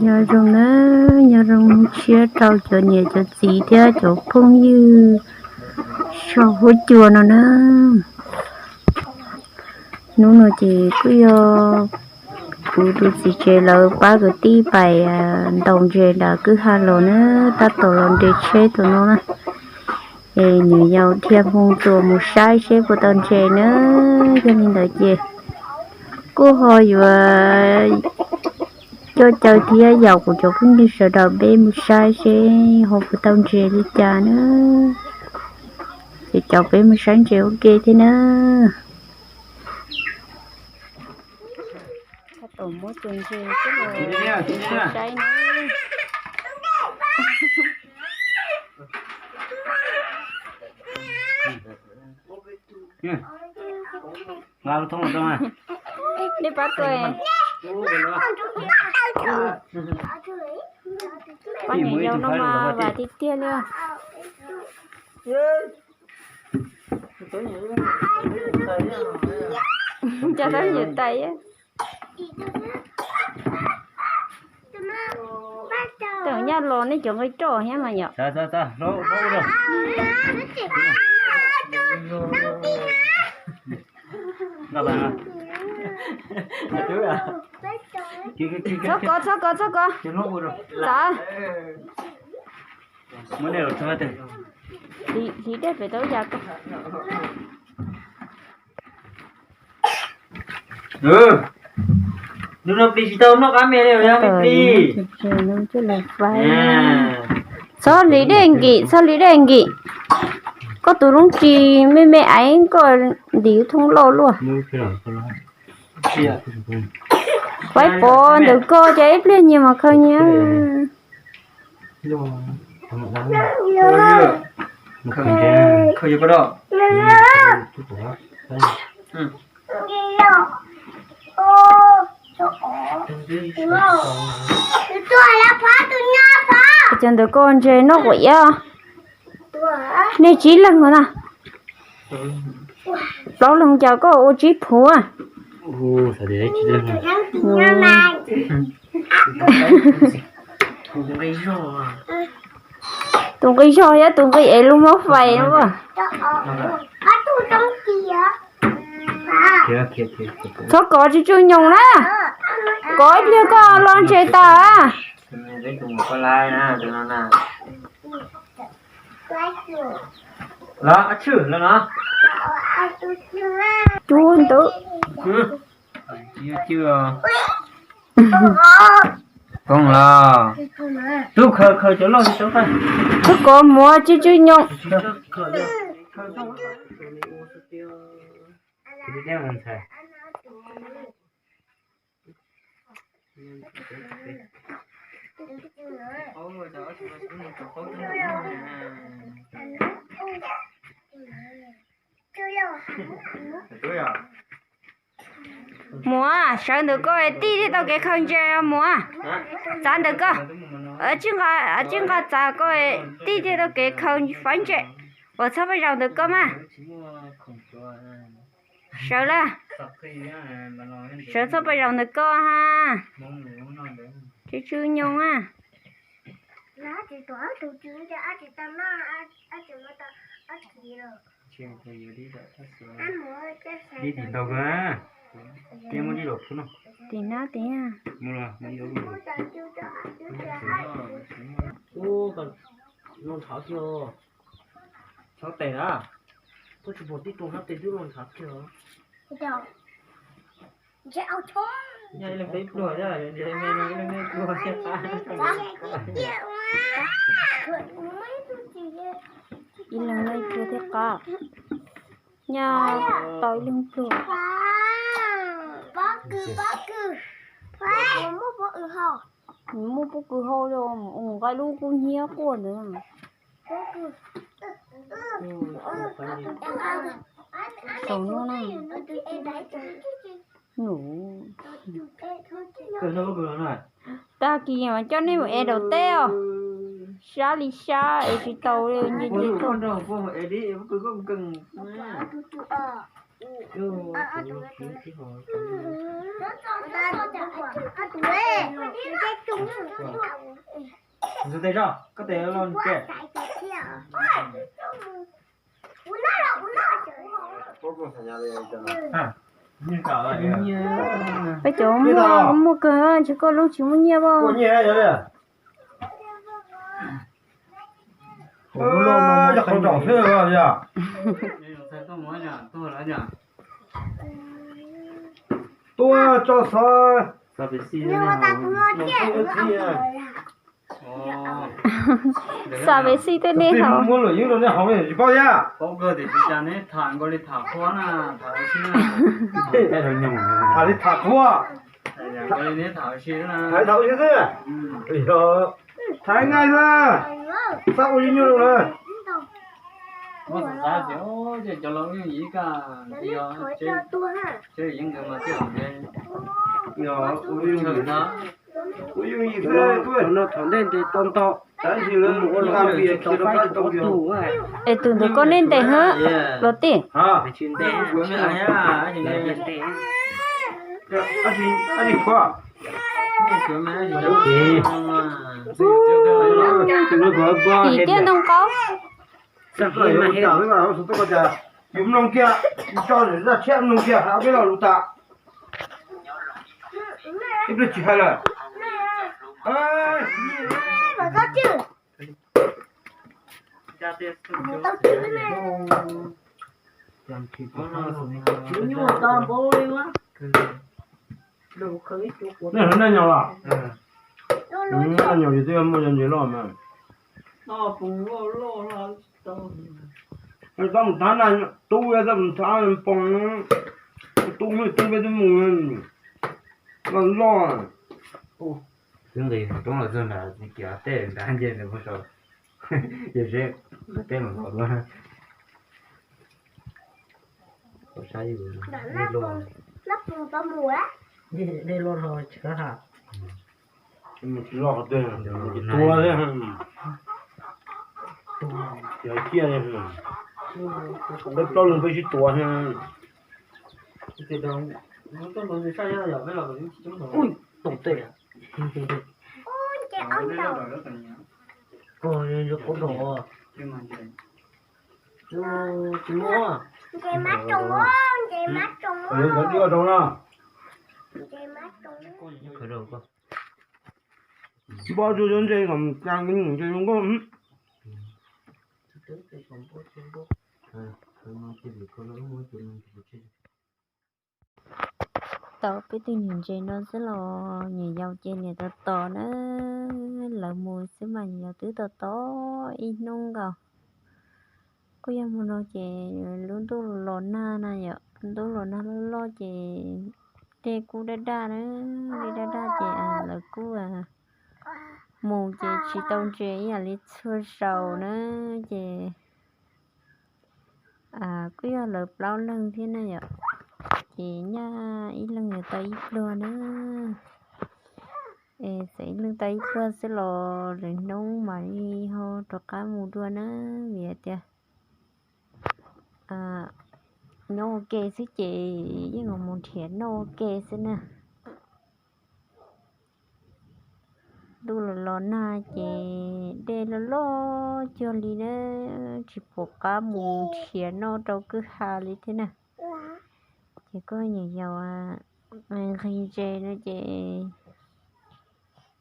Nyob zoo na, nyob zoo tshiab rau cov niam cov txiv thiab cov phooj ywg saum huab cua no na. Hnub no ces kuj yog kuv tus txiv tsev lawv pab kwv tij pais ntaus ntses nram kwj ha los na, tab tom los nres tsheb tus no na. Es nyuam yaus dhia hmoo tsuas mus saib seb puas tau ntses na. Yog li ntawd ces kuj ho yuav coj caw thiab yaum kuv cov phooj ywg sawv daws peb mus saib seb ho puas tau ntses li cas na. Ces caum peb mus saib ntses ua ke thiab na. Tab tom muab tus ntses coj los saib na. Nej pab tuaj. Pab niam yau no mas vam tiag tiag li. Cas tab yam tais. Tau nyaj los nej cov nqi roj thiab mas yom. Txhob kov, txhob kov, txhob kov. Txav. Hliv dej pem tau yam ko. Hnub no plis tsis tau noj qab me li, yog me plis. Txhob hliv dej nkim, txhob hliv dej nkim. Koj tus lub tsis me me aiv koj ntim thoob loj luaj. Faib pov ntawm ko ces ib pliag nyias mas khaws nyias. Cov ntawm ko ntses noj quav iab. Nej tsib leeg no na. Plaub leeg cas koj ua tsib phuv. Tus nqi zog thiab tus nqi ev lub mob fais no. Txhob kov tsis tsw nyoos na. Kov ib pliag koj los ntses tas. Cuag ntawd. Tub khaws khaws cov loj. Txhob kov muav tsw tsw nyoos. Muav, sawv ntawm ko tij thiaj tau kev khaws ntses muav. Txav ntawm ko, tsij nqa txav ko, tij thiaj tau kev khaws faib ntses. Uas txhob paj zaum ntawm ko mas. Sawv lawm. Sawv txhob paj zaum ntawm ko ha. Tsw tsw nyoos a. Tim ntau kawg, muab tim no tim. Ub, no ntshav kiag. Txhob tes na. Koj tsis pom tib tug ntshav tes twb no ntshav kiag. Yog ib leeg peb pluag, yog me no ib leeg peb pluag thiaj qab. Ib leeg peb pluag thiaj qab. Nyaj tau ib leeg pluag. Muaj pob kws hau los nqa lub kub hnyiab quaj ntawd. Saum no na. Tag kis mas coj nej mus ev daus teb os. Sab li sab es tsis tau li nce nce tuaj. Ntxuag tes tso, koj tes los ntsia. Peb cov muaj, muaj kawg, tsis koj lub tsis muaj nyiaj pab. Tuaj tso xov. Xav pes xij tej nej hauv. Muab luam yeeb rau nej hauv tsis paub thiab. Tham li tham qhua. Tham li tham ua si xwb. Tham nqaij xwb. Xav ua li nyuaj lus na. Ua yooj yim xwb. No thaum ntej ntes tau ntau. Tab sis lawv mus ua lawv tau faib tau tus. Es tus ntawd koj nej ntes hab los tij? Tim tiaj ntoo qaub. Yus mloog kiag, yus tso zaj tshiab mloog kiag hais ob peb lo lus tas. Ib pliag tsis hais lawm. Nej hlub nej nyob los? Nej nyob yus twb muaj cov ntses loj mas. Txhob mus thab na, tub txhob mus thab poo, tub muaj tub peb twb mus loj loj. Twb nqis roob los txog nram kiag tej nrad nce ntawd mus saud, yog seb nqis teb mus nkaus dua. Saib yus dej loj, dej loj no tsis kab ha. Tsis loj qhov twg, tsis tuav thiab. Yog ciaj li, peb plaub leeg peb sib tuav thiab. Ui, toom tej. Koj qub rau. Tsis muaj. Nws cov dib rau na. Npaj tsuag cov ntses kom cas ntses zoo nkauj. Tau peb tug nyuam ntses no xwb los nyuam yaus ces niam tos tos na, lawv mus xwb mas nyuam yaus twb tos tos ib hnub nkaus. Kuj yog mus no ces lub ntuj los nag na yom, ntuj los nag loj loj ces dej kuj daj daj na, dej daj daj ces lawv kuj mus ces tsis tau ntses ib yam li txhua zaus na, ces kuj yog lawv plaub leeg thiab na yom, ces nyaj ib leeg yuav tau ib pluag na. Es txawm ib leeg tau ib pluag xwb los lwm hnub mam li ho rov qab mus dua na, vim tias nyob ua ke xwb ces yeej mus nrhiav noj ua ke xwb na. Ntuj los los nag ces dej loj loj cuag li na, tsis pom qab mus nrhiav noj rau kwj ha li thiab na. Ces kuj nyuam yaus nqhis ntses no ces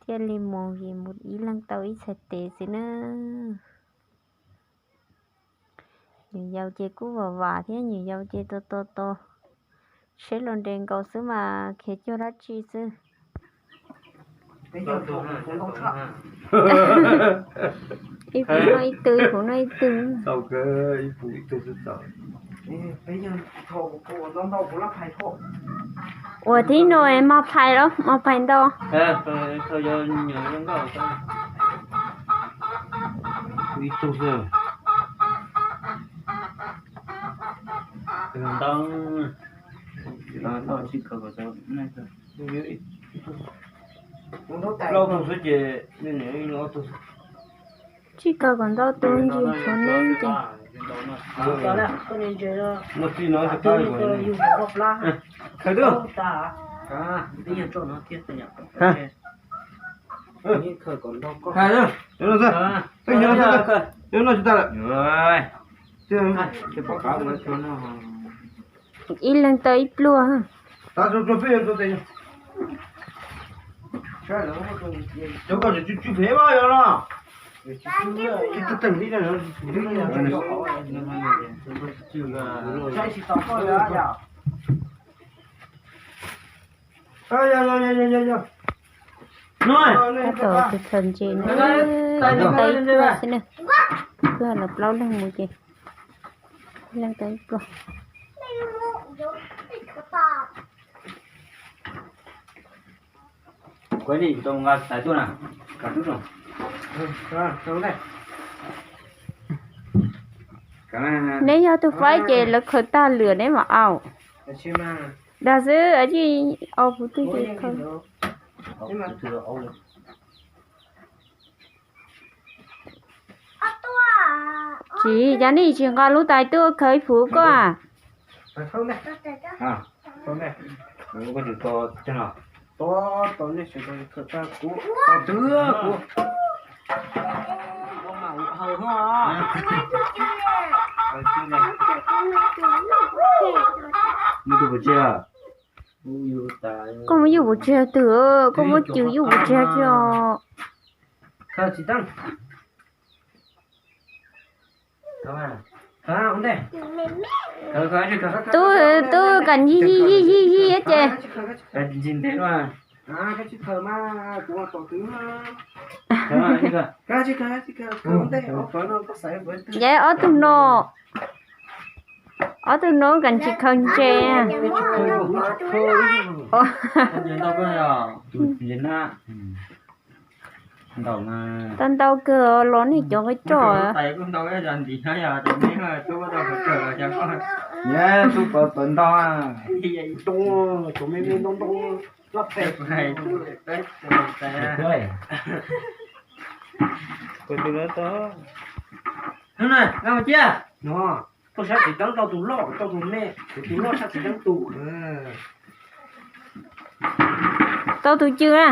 thiaj li mus, vim mus ib leeg tau ib txhais tes xwb na. Nyuam yaus ces kuj vam vam thiab, nyuam yaus ces tos tos tos, tsheb los nres nkaus xwb mas khiav cuag dab tsi xwb. Ib puv noj ib tug, ib puv noj ib tug. Ua tib no mas phais los mas phais ntau. Ib tug xwb. Plaub tug xwb ces, tsij kaw kom ntau tus ntsis tshuav neb ces. Muaj txij no tsis qab li. Khaws twb. Khaws twb. Noj tsis tag lawm. Ib leeg tau ib pluag. Tab tom tus khaws ntses no, ib leeg tau ib pluag xwb na. Pluag los plaub leeg mus ces ib leeg tau ib pluag. Neb yog tus faib ces lawv khaws tag lawm neb mam au. Dag xwb, au puv twg ces khaws. Tsis, cas nej tsis nqa lub tais tuaj khaws ib puv koj a? Koj muab yuj puas tsi twg, koj muab cw yuj puas tsi tsi os. Tub, tub kam yig yig yig yig yig ces. Yog ob tug no, ob tug no kam tsis khaws ntses. Tau ntau kawg los nej cov qe roj. Tuaj sab txiv teeb rau tus loj, rau tus me, tus loj sab txiv teeb tus. Tau tus cw na.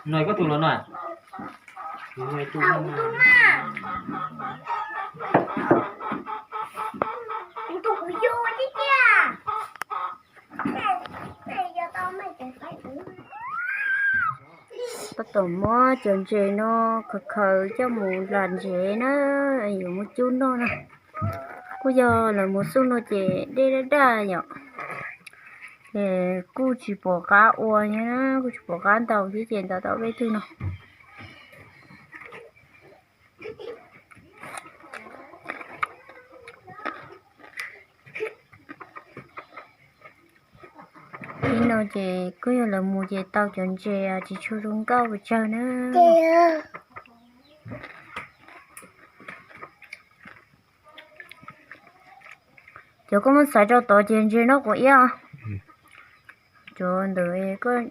No koj tus los no. Tab tom muab cov ntses no khaws khaws coj mus lam ntsev na, yuav muab cub noj na. Kuj yog lawv mus xub no ces dej daj daj yom, ces kuj tsis pom qab ua, kuj tsis pom qab ntaus thiab ces ntaus tau peb tug no. Ib no ces kuj yog lawv mus ces tau cov ntses tsis tshua zoo nkauj pes tsawg na. Cov koj muab xaiv rau tod ces ntses noj quav iab. Cov ntawd koj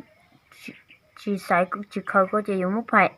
tsis xaiv tsis khaws koj ces yuav muab phais.